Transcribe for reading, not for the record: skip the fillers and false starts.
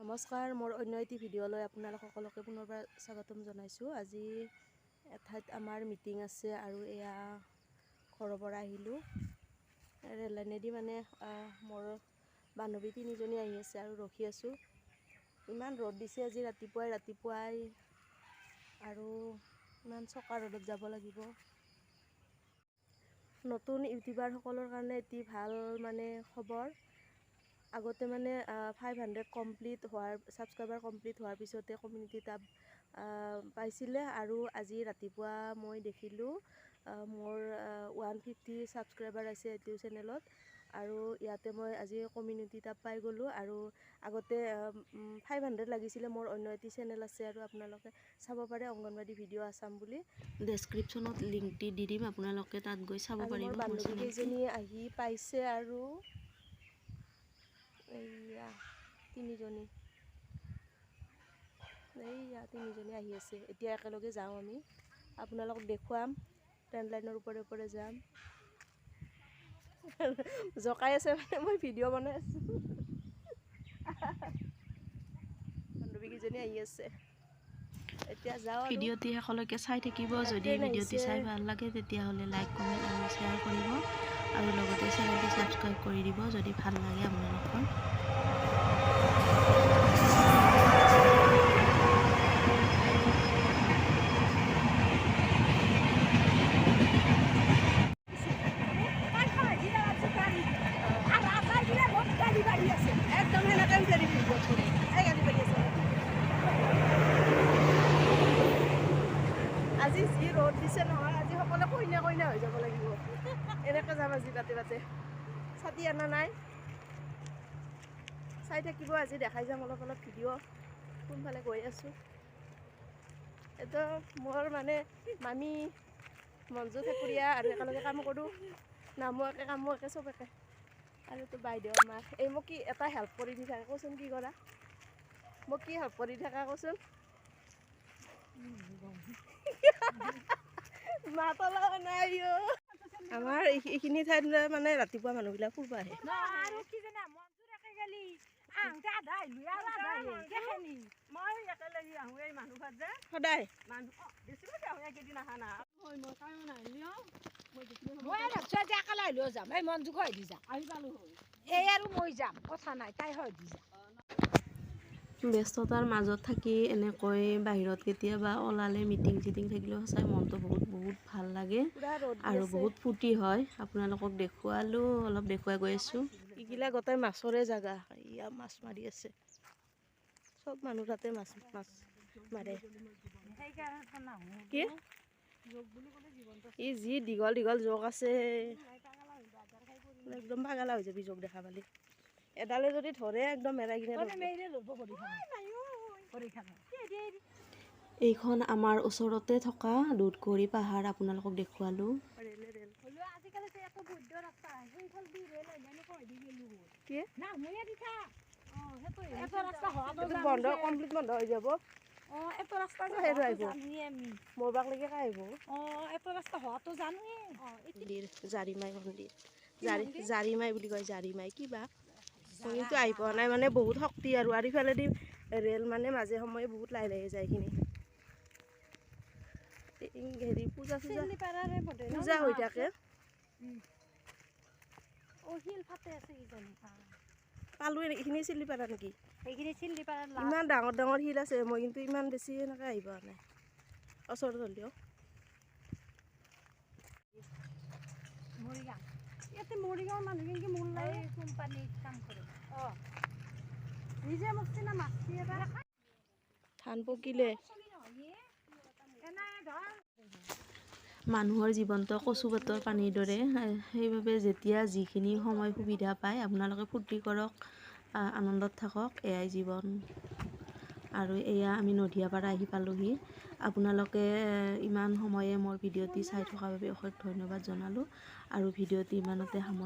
নমস্কাৰ, মোৰ অন্য এটি ভিডিঅ'লৈ আপোনালোক সকলোকে পুনৰবাৰ স্বাগতম জনাইছোঁ। আজি এঠাইত আমাৰ মিটিং আছে আৰু এয়া ঘৰৰ পৰা আহিলোঁ ৰেল লাইনেদি। মানে মোৰ বান্ধৱী তিনিজনী আহি আছে আৰু ৰখি আছোঁ। ইমান ৰ'দ দিছে আজি ৰাতিপুৱাই ৰাতিপুৱাই আৰু ইমান চকা ৰ'দত যাব লাগিব। নতুন ইউটিউবাৰসকলৰ কাৰণে এটি ভাল মানে খবৰ। আগতে মানে 500 কমপ্লিট হোৱাৰ, ছাবস্ক্ৰাইবাৰ কমপ্লিট হোৱাৰ পিছতে কমিউনিটি টেব পাইছিলে আৰু আজি ৰাতিপুৱা মই দেখিলোঁ মোৰ 150 ছাবস্ক্ৰাইবাৰ আছে এইটো চেনেলত আৰু ইয়াতে মই আজি কমিউনিটি টেব পাই গ'লোঁ। আৰু আগতে 500 লাগিছিলে। মোৰ অন্য এটি চেনেল আছে আৰু আপোনালোকে চাব পাৰে, অংগনবাদী ভিডিঅ' আছাম বুলি। ডেছক্ৰিপশ্যনত লিংকটি দি দিম, আপোনালোকে তাত গৈ চাব আৰু পাৰিব মোৰ মোৰ বান্ধৱী চেনেলটি। কেইজনী আহি পাইছে আৰু এইয়া তিনিজনী, এইয়া তিনিজনী আহি আছে। এতিয়া একেলগে যাওঁ আমি, আপোনালোকক দেখুৱাম। ট্ৰেইন লাইনৰ ওপৰে ওপৰে যাম। জকাই আছে, মানে মই ভিডিঅ' বনাই আছোঁ। বান্ধৱীকেইজনী আহি আছে, এতিয়া যাওঁ আৰু। ভিডিঅ'টি শেষলৈকে চাই থাকিব। যদি ট্ৰেইন ভিডিঅ'টি আহিছে। চাই ভাল লাগে, তেতিয়াহ'লে লাইক, কমেণ্ট আৰু শ্বেয়াৰ কৰিব আৰু লগতে চেনেলটি ছাবস্ক্ৰাইব কৰি দিব যদি ভাল লাগে আপোনালোকৰ। একদম সেনেকে উঠাই দিবি ভিডিঅ'টো। এই গাড়ী বাঢ়ি আছে। আজি যি ৰ'দ দিছে নহয়, আজি সকলোৱে কইনা কইনা হৈ যাব লাগিব। এনেকে যাম আজি বাটে বাটে। ছাতি অনা নাই। চাই থাকিব, আজি দেখাই যাম অলপ অলপ ভিডিঅ' কোনফালে গৈ আছোঁ। এইটো মোৰ মানে মামী মঞ্জু ঠাকুৰীয়া আৰু একেলগে কাম কৰোঁ। নামো একে, কামো একে, চব একে। আৰু এইটো বাইদেউ আমাৰ। এই মোক কি এটা হেল্প কৰি দি থাকে, কচোন কি কৰা? মোক কি হেল্প কৰি থাকা কচোন? মাত ওলোৱা নাই অ'। আমাৰ এইখিনি ঠাইত মানে ৰাতিপুৱা মানুহবিলাক ফুৰিব আহে। আৰু কি জানা, মঞ্জুৰ একে গেলি আহোঁতে আধা আহিলো আৰু আধা আহিল কেখেনি। মই একেলগে আহোঁ এই মানুহ ঘৰত যে। সদায়? মানুহ বেছিভাগে আহোঁ, এইকেইদিন অহা নাই। মই কাম নাহিলেও মই যিখিনি সময় মই ভাবছো আজি একেলে আহিলেও যাম, এই মঞ্জুক হয় দি যাম। আহি পালোঁ হয়। এই আৰু মই যাম, কথা নাই, তাই হয় দি যাম। ব্যস্ততাৰ মাজত থাকি এনেকৈ বাহিৰত কেতিয়াবা ওলালে, মিটিং চিটিং থাকিলেও সঁচাই মনটো বহুত বহুত ভাল লাগে পুৰা ৰ'দ দি আৰু আছে। বহুত ফূৰ্তি হয়। আপোনালোকক দেখুৱালোঁ, অলপ দেখুৱাই গৈ আছোঁ। এইগিলা গোটেই মাছৰে জাগা। ইয়া মাছ মাৰি আছে, চব মানুহ তাতে মাছ মাছ মাৰে। কি ই যি দীঘল দীঘল জোক আছে, একদম পাগলা হৈ যাবি জোক দেখা পালি। এডালে যদি ধৰে একদম এৰাই কিনে ধৰিব। এইখন আমাৰ ওচৰতে থকা দুধকুঁৱৰী পাহাৰ, আপোনালোকক দেখুৱালোঁ। ৰেলে ৰেল। হ'লেও আজিকালি যে একো বৈধ ৰাস্তা সেইফাল দি ৰেল আহিলে এনেকুৱা হৈ দি গ'লো হ'ল। কি? নাহোৱে দিঠা। এটা ৰাস্তা হোৱাটো এইটো জানো বন্ধ যে। কমপ্লিট বন্ধ হৈ যাব। অঁ, এটা ৰাস্তা যে সেইটো হোৱাটো আহিব। জানোৱে আমি। মৰবাকলৈকে কাই আহিব? অঁ, এটা ৰাস্তা হোৱাটো জানোৱে। মন্দিৰ, জাৰিমাই মন্দিৰ, জাৰি জাৰিমাই বুলি কয়, জাৰিমাই কিবা। মই কিন্তু আহি পোৱা নাই। মানে বহুত শক্তি আৰু ইফালেদি ৰেল মানে মাজে সময়ে বহুত লাহে লাহে যায়। এইখিনি এই হেৰি পূজা চূজা চিল্লিপাৰাৰে বোধহয় ন? পূজা হৈ থাকে। অ', শিল ফাটে আছে কিজানি। পালোঁ। এইখিনি চিলিপাৰা নেকি? সেইখিনি চিল্লিপাৰাৰ লাষ্ট। ইমান ডাঙৰ ডাঙৰ শিল আছে, মই কিন্তু ইমান বেছি এনেকৈ আহি পোৱা নাই ওচৰত হ'লেও। মৰিগাঁও। ইয়াতে মৰিগাঁৱৰ মানুহ কিন্তু মোৰ লাগে কোম্পানীত কাম কৰে। অঁ, নিজে মৰছি না মাৰছি এবাৰ। ধান পকিলে। এনে ধৰ। মানুহৰ জীৱনটো কচু পাতৰ পানীৰ দৰে। সেইবাবে যেতিয়া যিখিনি সময় সুবিধা পায়, আপোনালোকে ফূৰ্তি কৰক, আনন্দত থাকক, এয়াই জীৱন। আৰু এয়া আমি নদীয়াপাৰা আহি পালোহি। আপোনালোকে ইমান সময়ে মোৰ ভিডিঅ'টি চাই থকাৰ বাবে অশেষ ধন্যবাদ জনালোঁ আৰু ভিডিঅ'টি ইমানতে সামৰিছোঁ।